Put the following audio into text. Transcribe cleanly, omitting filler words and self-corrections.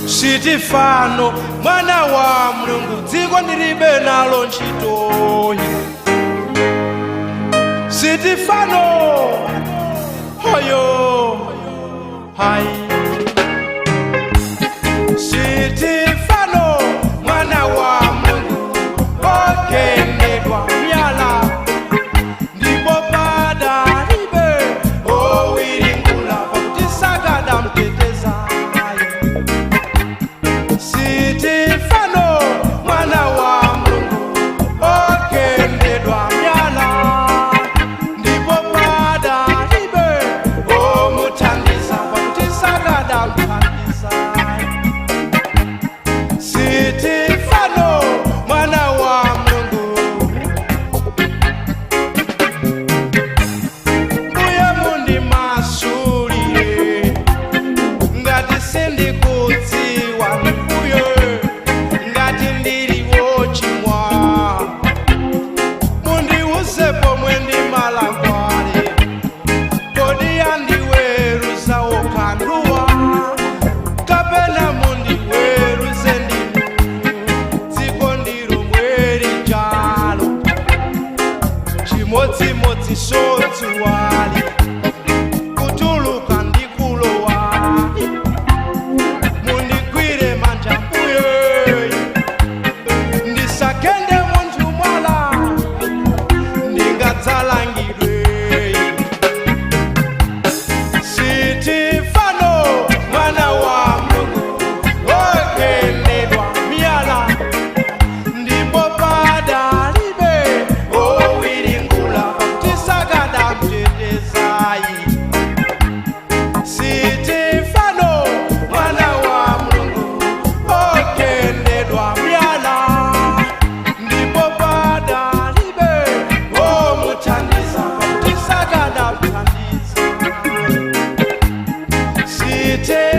Sitifano mwana wa Mulungu, dziko ndilibe nalo ntchitoyi. Sitifano hoyo hai. Sitifano mwana wa Mulungu, ogendedwa myala, ndipo padalibe owiringula, pakuti sakadamteteza. Sitifano mwana wa Mulungu, ogendedwa myala, ndipo padalibe omuthandiza, pakuti sakadamthandiza. Sitifano mwana wa Mulungu, mbuye mundimasulire, ngati sindikudziwa mbuye, ngati ndili wochimwa, mundiuze pomwe ndimalakwale. Kodi andiweruza okhanduwa, kapena mundiweruze ndinu? Dziko ndilo mweri chalo, chimodzimodzi sodzuwali kutuluka ndi kulowa. Mundigwire manja mbuye, ndisagende munthu mwala, ndingadzalangidwe. Sitifano mwana wa Mulungu, ogendedwa miyala, ndipo padalibe owiringula, tisakadamtetezayi. Sitifano mwana wa Mulungu, ogendedwa myala, ndipo padalibe omuthandiza, tisakadamthandiza. Sitifano.